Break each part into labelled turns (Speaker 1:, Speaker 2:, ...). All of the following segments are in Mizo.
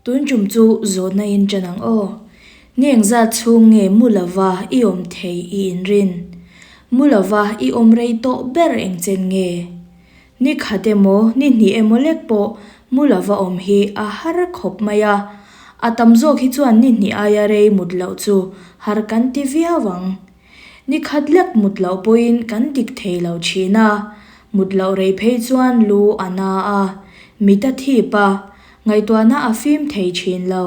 Speaker 1: Tun tum chu zawhna in ṭan ang aw. Ni engzat chhung nge mu lova i awm thei i inrin? Mu lova i awm rei tawh ber engchen nge? Ni khat emaw ni hnih emaw lek pawh mu lova awm hi a har khawp mai a, a tam zawk hi chuan ni hnih aia rei mut loh chu har kan ti viau ang. Ni khat lek mut loh pawhin kan dik thei lo thin a, mut loh rei phei chuan lu a na a, mit a thip a, ngaihtuahna a fim thei thin lo.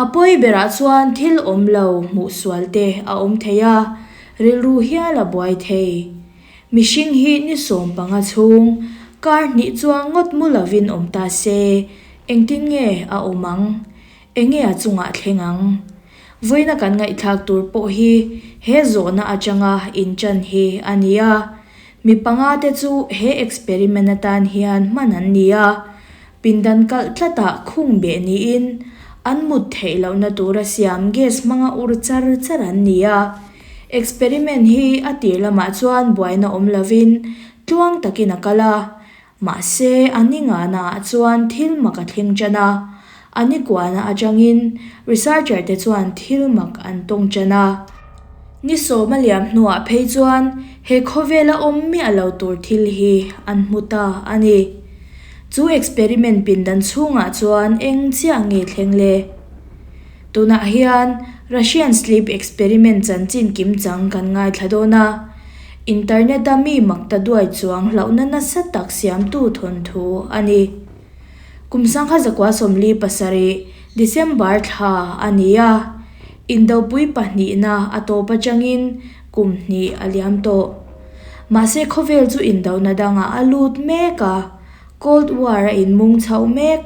Speaker 1: A pawi berah chuan thil awm lo hmuh sual te a awm thei a, rilru hial a buai thei. Mihring hi ni 15 chhung, kar hnih chuang ngawt mu lovin awm ta se, engtin nge a awm ang? Enge a chungah thleng ang? Vawiina kan ngaihthlak tur pawh hi he zawhna atanga inṭan hi a ni a. Mi panga te chu he experiment atan hian hman an ni a. Pindan kalh tlatah khung beh niin an mut theih lohna tura siam gas hmanga ur char char an ni a. Experiment hi a tir lamah chuan buaina awm lovin tluang takin a kal a. Mahse, a ni ngahnaah chuan thil mak a thleng ṭan a. A ni kuahna aṭangin researcher te chuan thil mak an tawng ṭan a. Ni sawm a liam hnuah phei chuan he khawvela awm miah lo tur thil hi an hmu ta a ni. Chu experiment pindan chhungah chuan eng chiah nge thleng le? Tunah hian Russian sleep experiment chanchin kimchang kan ngaithla dawn a. Internet-a mi mak ta duai chuang hlauhna nasa tak siamtu thawnthu a ni. Kum 1947, December thla a ni a, Indopui pahnihna a tawp atangin kum hnih a liam tawh. Mahse khawvel chu indona dangah a lut mek a, Cold War a inmung chhoh mek.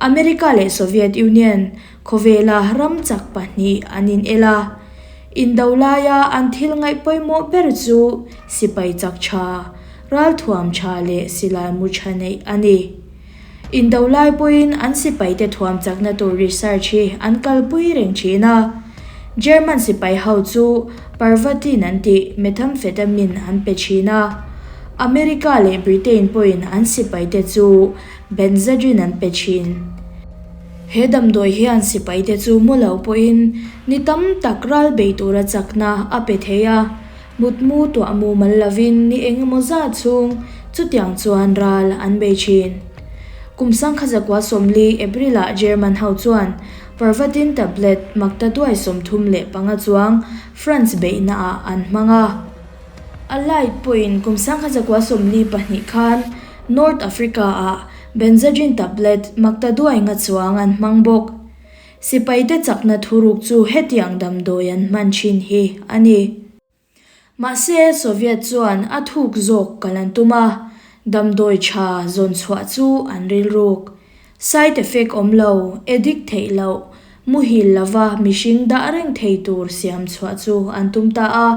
Speaker 1: America leh Soviet Union khawvela ram chak pahnih an inel a. Indo laia an thil ngaih pawimawh ber chu sipai chak tha, ralthuam tha leh silai mu tha neih a ni. Indo lai pawhin an sipaite thuam chakna tur research hi an kalpui reng thin a. German sipai ho chu Pervitin an tih methamphetamine an pe thin a. America leh Britain pawhin an sipaite chu Benzedrine an pe thin. He damdawi hian sipaite chu mu lo pawhin ni tam tak ral bei tura chakna a pe thei a, mutmu tuah mumal lovin ni eng emaw zat chhung chutiang chuan ral an bei thin. Kum 1940 April-ah German ho chuan Pervitin tablet makta duai 35 chuang France beihnaah an hmang a. Allied pawhin kum 1942 khan North Africa-ah Benzedrine tablet makta duai nga chuang an hmang bawk. Sipaite chakna thuruk chu hetiang damdawi an hman thin hi a ni. Mahse, Soviet chuan a thuk zawk kal an tum a, damdawi tha zawn chhuah chu an rilruk. Side effect awm lo, addict theih loh, muhil lova mihring dah reng thei tur siam chhuah chu an tum ta a.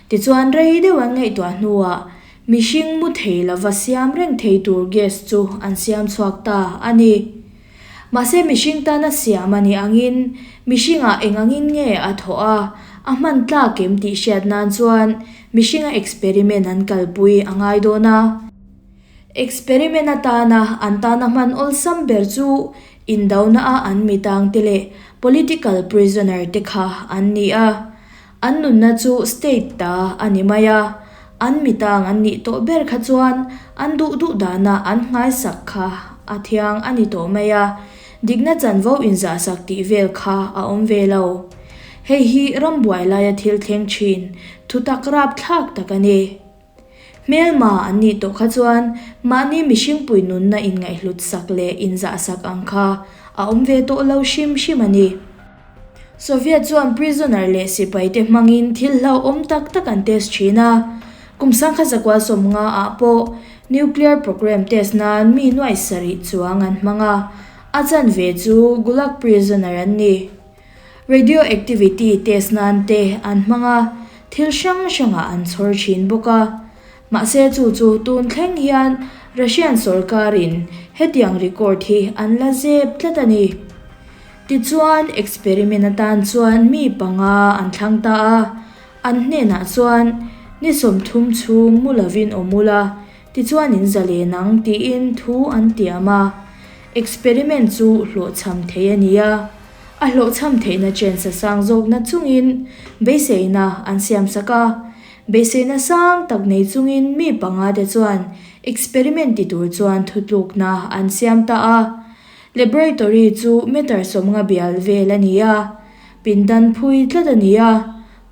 Speaker 1: Tichuan rei deuh an ngaihtuah hnuah Mihring mu thei lova siam reng thei tur gas chu an siam chhuak ta a ni. Mahse mihring tana siam a nih angin mihringah eng angin nge a thawh a, a hman tlak em tih hriat nan chuan mihringa experiment an kalpui a ngai dawn a. Experiment atana an tana hman awlsam ber chu indona a an mitangte leh political prisoner te kha an ni a. An nunna chu state ta a ni mai a, an mitang an nih tawh ber kha chuan an duh duh dana an nghaisak kha a thiang a ni tawh mai a, dikna chanvo inzahsak tih vel kha a awm ve lo. Hei hi rambuai laia thil thleng thin thutak rapthlak tak a ni. Hmelma an nih tawh kha chuan mahni mihringpui nunna inngaihhlut sak leh inzahsak ang kha a awm ve tawh lo hrim hrim a ni. Soviet chuan prisoner leh sipaite hmangin thil hlauhawm tak tak an test thin a, kum 1950 ah pawh nuclear program test nan mi nuaih sarih chuang an hmang a, a chanve chu Gulag prisoner an ni. Radioactivity test nan te an hmang a, thil hrang hrangah an chhawr thin bawk a. Mahse chu chu tun thleng hian Russian sorkarin hetiang record hi an la zep tlat a ni. Tichuan experiment atan chuan mi panga an thlang ta a, an hnenah chuan ni 30 chhung mu lovin awm ula, tichuan in zalen ang tiin thu an tiam a. Experiment chu hlawhchham thei a ni a, a hlawhchham theihna chance a sang zawk na chungin beiseina an siamsak a. Beiseina sang tak nei chungin mi panga te chuan experiment ti tur chuan thutlukna an siam ta a. Laboratory chu meter sawmnga bial vel a ni a, pindan phui tlat a ni a,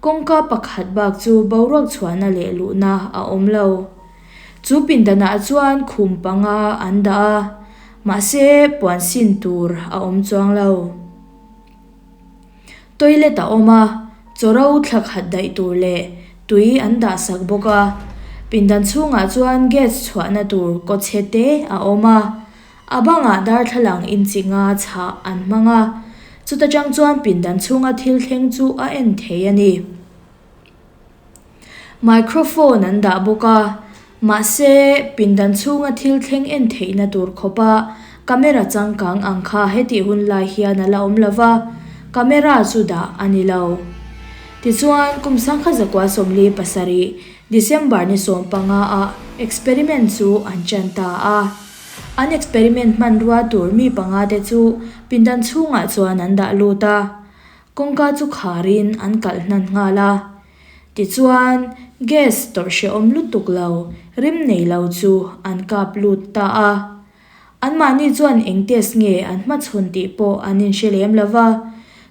Speaker 1: kawngka pakhat bak chu boruak chhuahna leh luhna a awm lo. Chu pindanah chuan khum panga an dah a, mahse puan sin tur a awm chuang lo. Toilet a awm a, chaw ro thla khat daih tur leh tui an dah sak bawk a. Pindan chhungah chuan gas chhuahna tur kawchhe te a awm a, a bangah darthlalang inchi nga chhah an hmang a, chuta tang chuan pindan chhunga thil thleng chu a en thei a ni. Microphone an dah bawk a, mahse pindan chhunga thil thleng en theihna tur khawpa camera changkang ang kha hetih hun lai hian a la awm lo va, camera chu dah a ni lo. Tichuan, kum sangkhat zakua 47, December ni 15 ah experiment chu an tan ta a. An experiment hmanrua tur mi panga te chu pindan chhungah chuan an dah lut a. Kawngka chu kharin an kalh hnan nghal a. Tichuan, gas tawrh hrehawm lutuk lo, rim nei lo chu an kap lut ta a. Anmahni chuan eng test nge an hmachhawn tih pawh an inhre lem lo va,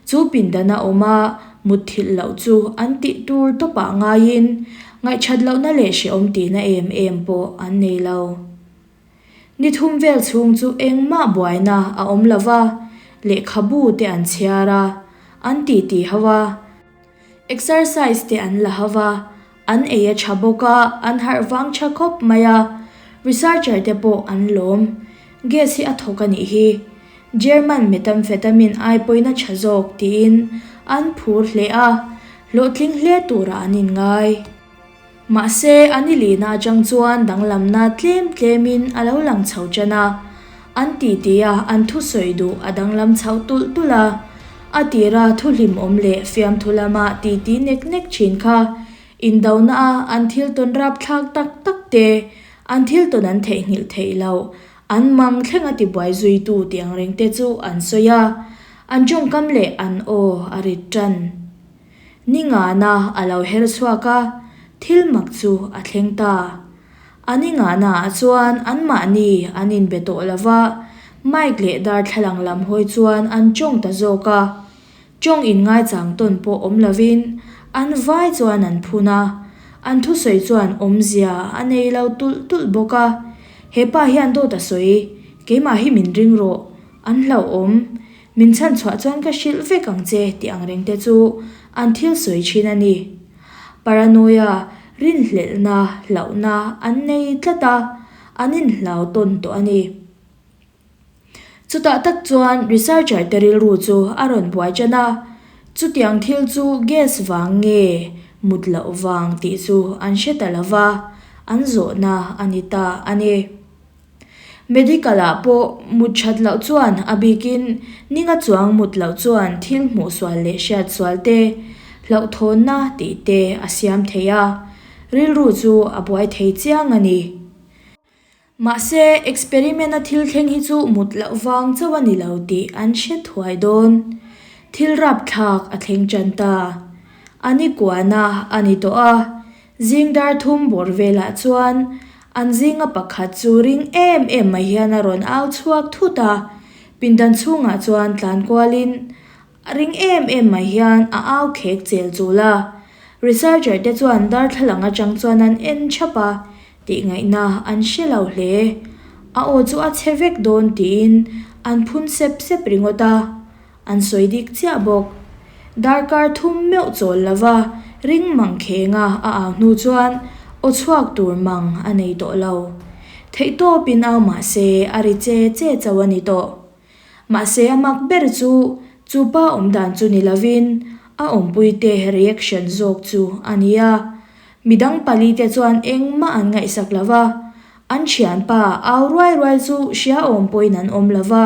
Speaker 1: chu pindana awm a mutthilh loh chu an tih tur tawpah ngaiin ngaihthat lohna leh hrehawm tihna em em pawh an nei lo. Ni thum vel chhung chu engmah buaina a awm lo va, lehkhabu te an chhiar a, an titi ho a, exercise te an la ho va, an ei a tha bawk a, an harh vang tha khawp mai a, researcher te pawh an lawm. Gas hi a thawk a nih hi. German methamphetamine ai pawina tha zawk tiin an phur hle a, hlawhtling hle turah an inngai. Mahse, a ni lihna atang chuan danglamna tlem tlemin a lo lang chho tan a. An titi a, an thusawi duh a danglam chhoh tulh tulh a. A tira thu hlimawm leh fiamthu lama titi nek nek thin kha indona a an thil tawn rapthlak tak tak te, an thil tawn an theihnghilh theih loh, an mang thlenga tibuai zuitu tih ang reng te chu an sawi a. An tawngkam leh an aw a rit tan. Ni ngahna a lo her chhuak a, thil mak chu a thleng ta. A ni ngahnaah chuan anmahni an inbe tawh lo va, mic leh darthlalang lam hawi chuan an tawng ta zawk a. Tawng inngaichang tawn pawh awm lovin an vai chuan an phun a, an thusawi chuan awmzia a nei lo tulh tulh bawk a. He pa hian dawt a sawi, keimah hi min ring rawh, an hlauhawm. Min chhan chhuah chuan ka hrilh vek ang che tih ang reng te chu an thil sawi thin a ni. Paranoia, rinhlelhna, hlauhna an nei tlat a, an inhlau tawn tawh a ni. Chutah tak chuan researcher te rilru chu a rawn buai tan a, chutiang thil chu gas vang nge mut loh vang tih chu an hre ta lo va, an zawhna a ni ta a ni. Medical ah pawh mut that loh chuan a bikin ninga chuang mut loh chuan thil hmuh sual leh hriat sual te, hlauhthawnna tih te a siam thei a, rilru chu a buai thei chiang a ni. Mahse, experiment a thil thleng hi chu mut loh vang chauh a ni lo tih an hre thuai dawn. Thil rapthlak a thleng tan ta. A ni kuana a ni tawh a, Zing dar thum bawr velah chuan an zinga pakhat chu ring em em mai hian a rawn au chhuak thut a, pindan chhungah chuan tlan kualin ring em em mai hian a au khek chel chul a. Researcher te chuan darthlalang atang chuan an en thap a, tih ngaihna an hre lo hle. A aw chu a chhe vek dawn tiin an phun sep sep ringawt a. An sawi dik chiah bawk. Darkar thum meuh chawl lova ring mang khenga a au hnu chuan aw chhuak tur mang a nei tawh lo. Theihtawpin au mah se a ri che che chauh a ni tawh. Mahse a mak ber chu chu pa awmdan chu ni lovin a awmpuite reaction zawk chu a ni a. Midang pali te chuan engmah an ngaihsak lova, an thianpa au ruai ruai chu hria awm pawhin an awm lova,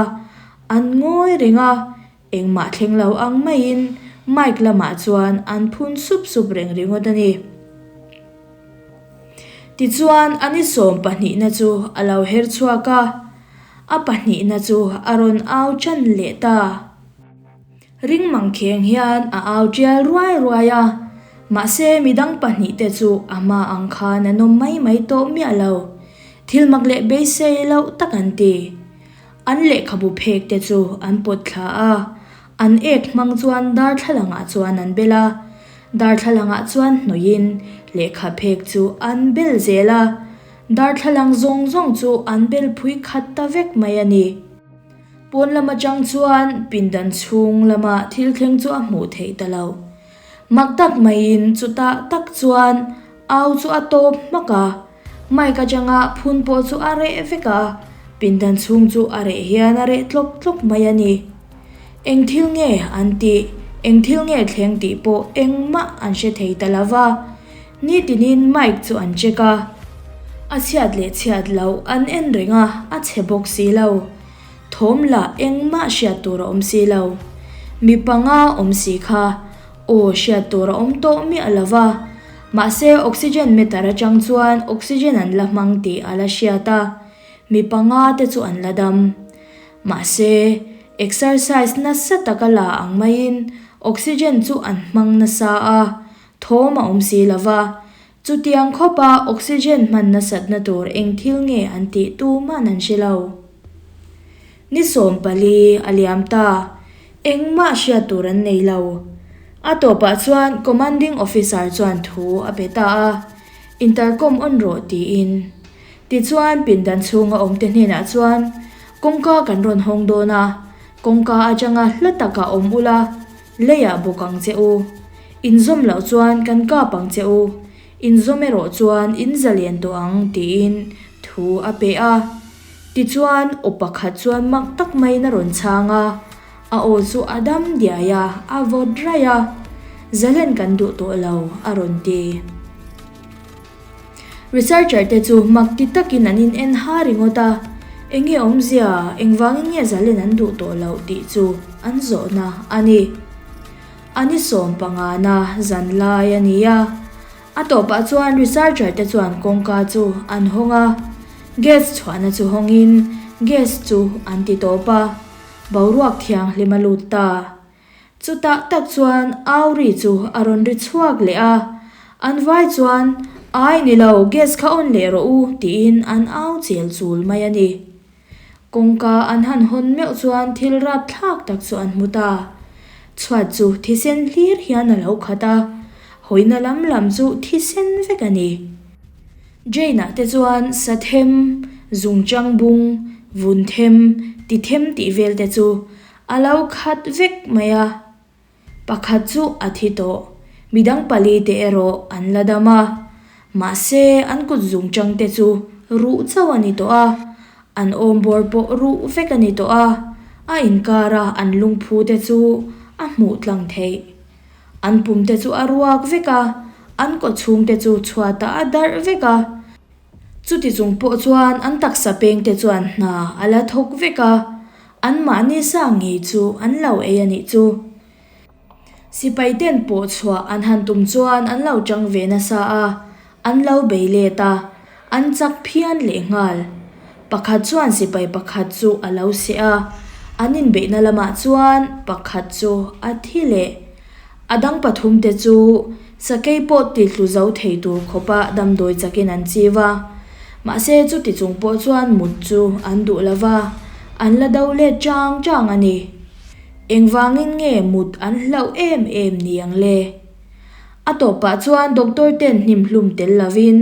Speaker 1: An ngawi reng a, engmah thleng lo ang maiin mic lamah chuan an phun sup sup reng ringawt a ni. Tichuan a ni sawm pahnihna chu a lo her chhuak a. A pahnihna chu a rawn au ṭan leh ta. Ring mangkheng hian a au ṭial ruai ruai a, mahse midang pahnihte chu a hma ang khan an awm mai mai tawh miah lo. Thil mak leh beisei loh tak an ti. An lehkhabu phek te chu an pawt thla a, an ek hmang chuan darthlalangah chuan an bel a, darthlalangah chuan hnawihin lehkha phek chu an bel zel a, darthlalang zawng zawng chu an bel phui khat ta vek mai a ni. Pawn lam atang chuan pindan chhung lama thil thleng chu a hmuh theih ta lo. Mak tak maiin chutah tak chuan au chu a tawp hmak a, Mic atanga phun pawh chu a reh vek a, pindan chhung chu a reh hian a reh tlawk tlawk mai a ni. Eng thil nge an tih, eng thil nge thleng tih pawh engmah an hre thei ta lo va. Nitinin mic chu an check a, a chhiat leh chhiat loh an en reng a, a chhe bawk si lo. Thawm lah engmah hriat tur a awm si lo. Mi panga awm si kha aw hriat tur a awm tawh miah lo va. Mahse oxygen meter atang chuan oxygen an la hmang tih a la hriat a, mi panga te chu an la dam. Mahse exercise nasa taka la ang maiin oxygen chu an hmang nasa a, thawm a awm si lo va. Chutiang khawpa oxygen hman nasatna tur eng thil nge an tih tuman an hre lo. Ni 14 a liam ta, engmah hriat tur an nei lo. A tawpah chuan Commanding Officer chuan thu a pe ta a, Intercom on rawh tiin. Tichuan pindan chhunga awmte hnenah chuan kawngka kan rawn hawng dawn a, kawngka atanga hla takah awm ula, Leiah bawk ang che u. Inzawm loh chuan kan kap ang che u. Inzawm erawh chuan in zalen tawh ang tiin thu a pe a. Tichuan aw pakhat chuan mak tak maiin a rawn chhang a. A aw chu a dam diai a, a vawt raih a. Zalen kan duh tawh lo a rawn ti. Researcher te chu mak ti takin an in en ha ringawt a, enge awmzia, engvangin nge zalen an duh tawh loh tih chu an zawhna a ni. A ni 15 na zan lai a ni a, a tawpah chuan researcher te chuan kawngka chu an hawng a, gas chhuahna chu hawngin gas chu an ti tawp a, boruak thianghlim a lut ta. Chutah tak chuan au ri chu a rawn ri chhuak leh a, an vai chuan, Ai ni lo, gas kha on leh rawh u, tiin an au chel chul mai a ni. Kawngka an han hawn meuh chuan thil rapthlak tak chu an hmu ta. Chhuat chu thisen hlir hian a lo khat a, hawina lam lam chu thisen vek a ni. Jane-ah te chuan sathem, zungchang bung, vun them, ti them tih vel te chu A lo khat vek mai a, pakhat chu a thi tawh, midang pali te erawh an la dam a, mahse an kut zung chang te chu ruh chauh a ni tawh a, an awm bawr pawh ruh vek a ni tawh a, a inkara an lungphu te chu a hmuh tlang theih. An pum te chu a ruak vek a, an kawchhung te chu chhuatah a darh vek a. Chuti chung pawh chuan an taksa pengte chuan hna a la thawk vek a, anmahni sa ngei chu an lo ei a nih chu. Sipai ten pawh chhuah an han tum chuan an lo chang ve nasa a, an lo bei let a, an chak phian lehnghal. Pakhat chuan sipai pakhat chu a lo seh a, an inbeihna lamah chuan pakhat chu a thi leh. A dang pathumte chu sakei pawh ti tlu zo thei tur khawpa damdawi chakin an chiu a. Mahse chuti chung pawh chuan mut chu an duh lo va, an la do let chang chang a ni. Engvangin nge mut an hlauh em em ni ang le? A tawpah chuan doctor ten hnimhlum tel lovin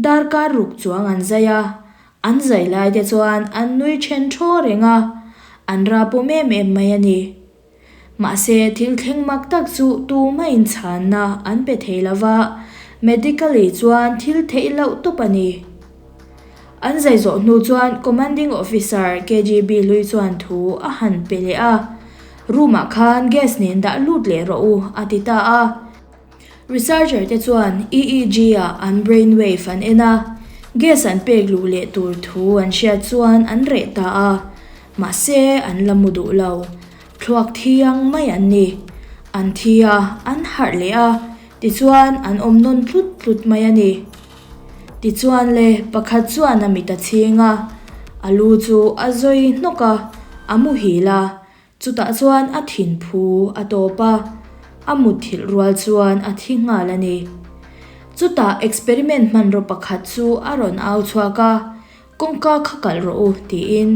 Speaker 1: darkar ruk chuang an zai a, an zai lai te chuan an nui then thaw reng a, an rapawm em em mai a ni. Mahse, thil thleng mak tak chu tumah inchhanna an pe thei lo va, medically chuan thil theih loh tawp a ni. An zai zawh hnu chuan Commanding Officer KGB hlui chuan thu a han pe leh a, Room-ah khan gas nen dah lut leh rawh u, a ti ta a. Researcher te chuan EEG-ah an brain wave an en a, gas an pek luh leh tur thu an hriat chuan an reh ta a, mahse an la mu duh lo. Thluak thiang mai an ni. An thi a, an harh leh a, tichuan an awm nawn tlut tlut mai a ni. Tichuan le, pakhat chuan a mit a chhing a. A lu chu a zawi hnawk a, a muhil a, chutah chuan a thin phu a tawp a, a mutthilh rual chuan a thi nghal a ni. Chutah experiment hmanraw pakhat chu a rawn au chhuak a, Kawngka kha kalh rawh u, tiin.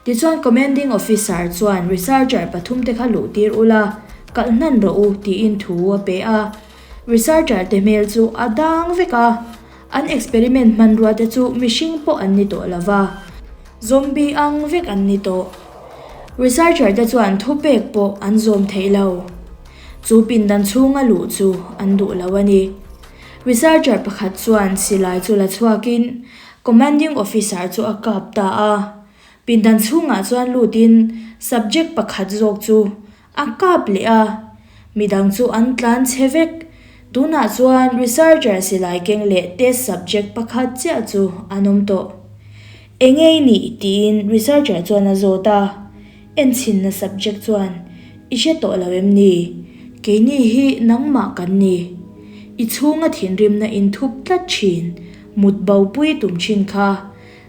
Speaker 1: Tichuan Commanding Officer chuan researcher pathumte kha luh tir ula, kalh hnan rawh u, tiin thu a pe a. Researcher te hmel chu a dang vek a, an experiment hmanrua te chu mihring pawh an ni tawh lo va, zombie ang vek an ni tawh. Researcher te chuan thupek pawh an zawm theih lo. Chu pindan chhunga luh chu an duh lo a ni. Researcher pakhat chuan silai chu la chhuakin Commanding Officer chu a kap ta a. Pindan chhungah chuan lutin subject pakhat zawk chu a kap leh a. Midang chu an tlan chhe vek. Tunah chuan researcher silai keng leh test subject pakhat chiah chu an awm tawh. Enge i nih? tiin researcher chuan a zawt a. Enchhinna subject chuan, I hre tawh lo em ni? Keini hi nangmah kan ni. I chhunga thinrimna inthup tlat thin. Mut bo pui tum thin kha.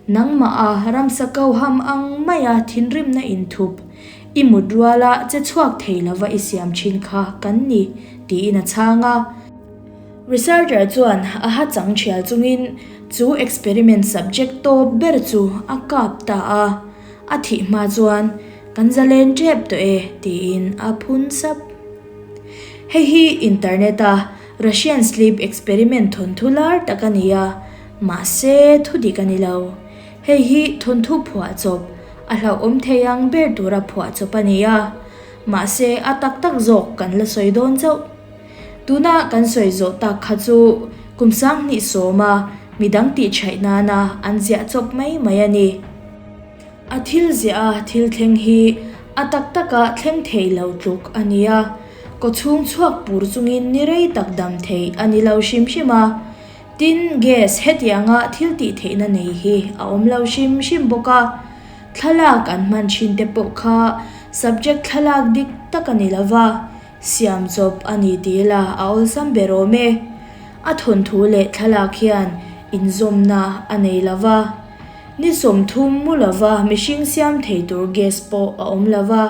Speaker 1: Nangmah a ramsa ko ham ang maia thinrimna inthup, i mut ruala che chhuak thei lova i siam thin kha kan ni, tiin a chhang a. Researcher chuan a ha chang thial chungin chu experiment subject tawp ber chu a kap ta a. A thih hma chuan, Kan zalen tep tawh e, tiin a phun sap. Hei hi internet a Russian sleep experiment thawnthu lar tak a ni a, mahse thu dik a ni lo. Hei hi thawnthu phuahchawp, a hlauhawm thei ang ber tura phuahchawp a ni a, mahse a tak tak zawk kan la sawi dawn chauh. Tuna kan sawi zawh tak kha chu kum sanghnih sawma midang tihchhaih nana an ziah chawp mai mai a ni. A thil ziah a thil thleng hi a tak taka thleng thei lo tluk a ni a, kawchhung chhuak pur chungin ni rei tak dam thei a ni lo hrim hrim a. Tin, gas hetianga thil tih theihna nei hi a awm lo hrim hrim bawk a. Thlalak an hman thin te pawh kha subject thlalak dik tak a ni lo va, siam chawp a ni ti ila a awlsam ber awm e. A thawnthu leh thlalak hian inzawmna a nei lo va. Ni 30 mu lova mihring siam thei tur gas pawh a awm lo va.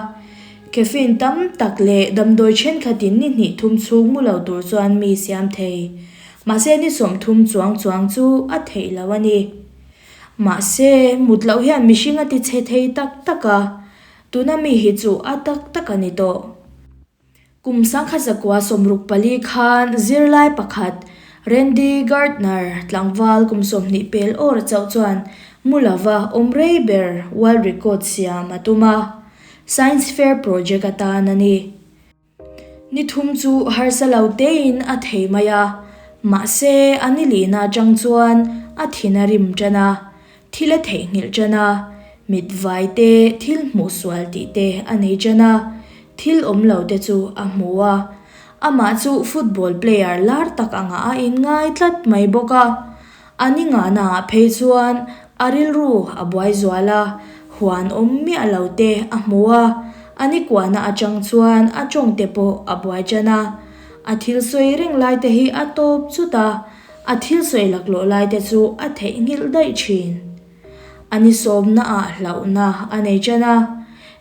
Speaker 1: Caffeine tam tak leh damdawi thenkhatin ni hnih thum chhung mu lo tur chuan mi siam thei. Mahse ni 30 chuang chuang chu a theih lo a ni. Mahse mut loh hian mihring a ti chhe thei tak tak a, tuna mi hi chu a tak tak a ni tawh. Kum 1964 khan zirlai pakhat Randy Gardner tlangval kum 20 pel awr chauh chuan mu lova awm rei ber world record siam a tum a, science fair project atan a ni. Ni thum chu harsa lo tein a thei mai a, mahse a ni lihna atang chuan a thin a rim tan a, thil a theihnghilh tan a, mit vai te, thil hmuh sual tih te a nei tan a, thil awm lo te chu a hmu a. Amah chu football player lar tak angah a inngai tlat mai bawk a. A ni ngahnaah phei chuan a rilru a buai zual a, huan awm miah lo te a hmu a, a ni kuahna atang chuan a tawng te pawh a buai tan a. A thil sawi reng lai te hi a tawp chut a, A thil sawi laklawh lai te chu a theihnghilh daih thin. A ni sawmnaah hlauhna a nei ṭan a,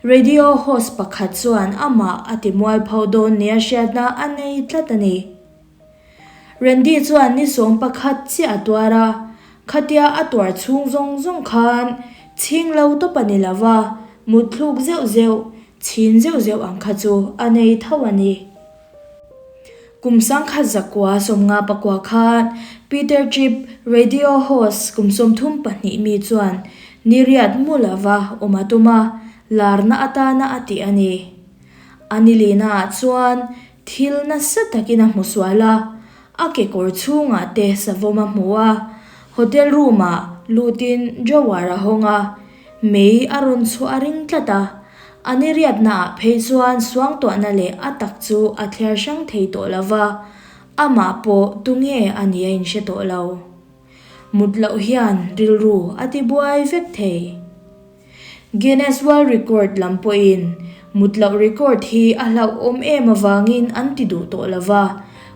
Speaker 1: radio host pakhat chuan amah a ti mualpho dawn nia hriatna a nei tlat a ni. Randy chuan ni sawm pakhat chiah a tuar a, khatia a tuar chhung zawng zawng khan chhing lo tawp a ni lo va, mutthluk zeuh zeuh, chhin zeuh zeuh ang kha chu a nei tho a ni. Kum 1959 khan Peter Tripp, radio host kum 32 mi chuan ni riat mu lova awm a tum a, larna atana a tih a ni. A ni lihnaah chuan thil nasa takin a hmu sual a, a kekawr chhungah te savawm a hmu a, hotel room-ah lutin drawer a hawng a, Mei a rawn chhuah a ring tlat a, a ni riatnaah phei chuan suangtuahna leh a tak chu a thliar hrang thei tawh lo va, amah pawh tunge a nih a inhre tawh lo. Mut loh hian rilru a ti buai vek thei. Guinness World Record lam pawhin mut loh record hi a hlauhawm em avangin an ti duh tawh lo va,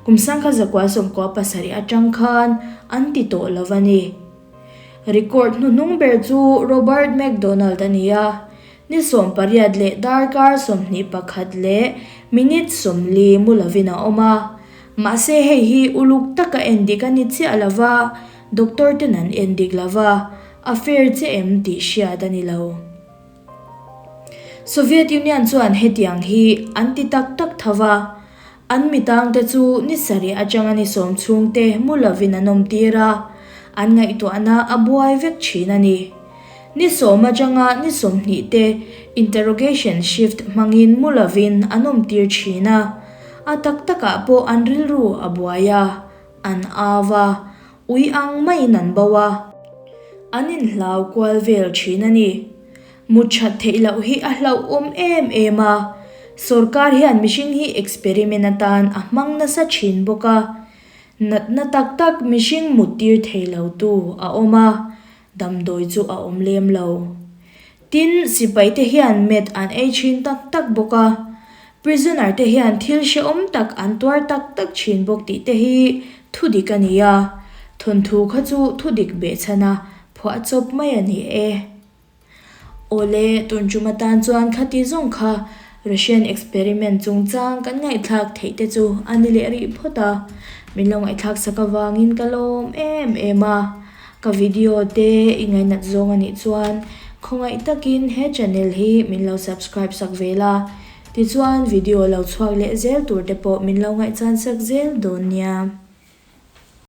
Speaker 1: kum 1997 atang khan an ti tawh lo a ni. Record hnuhnung ber chu Robert McDonald a ni a, ni 18 leh darkar 21 leh minute 40 mu lovin a awm a. Mahse hei hi uluk taka endik a ni chiah lo va, doctor ten an endik lo va, a fair chiah em tih hriat a ni lo. Soviet Union chuan hetiang hi an ti tak tak tho va, an mitangte chu ni sarih atanga ni sawm chhungte mu lovin an awm tir a, an ngaihtuahna a buai vek thin a ni. Ni sawm atanga ni 20 te interrogation shift hmangin mu lovin an awm tir thin a, a tak takah pawh an rilru a buai a, an au va, ui ang maiin an bo a, an inhlau kual vel thin a ni. Mut that theih loh hi a hlauhawm em em a, sorkar hian mihring hi experiment atan a hmang nasa thin bawk a, natna tak tak mihring mut tir thei lo tu a awm a, damdawi chu a awm lem lo. Tin, sipai te hian meth an ei thin tak tak bawk a, prisoner te hian thil hrehawm tak an tuar tak tak thin bawk tih te hi thudik a ni a, thawnthu kha chu thudik behchhan a phuahchawp mai a ni e. Awle, tun tum atan chuan khati zawng kha Russian experiment chungchang kan ngaihthlak theih te chu a ni leh rih phawt a, min lo ngaihthlak sak avangin ka lawm em em a. Ka video te i ngainat zawng a nih chuan khawngaih takin he channel hi min lo subscribe sak ve la, tichuan video lo chhuak leh zel tur te pawh min lo ngaihchan sak zel dawn nia.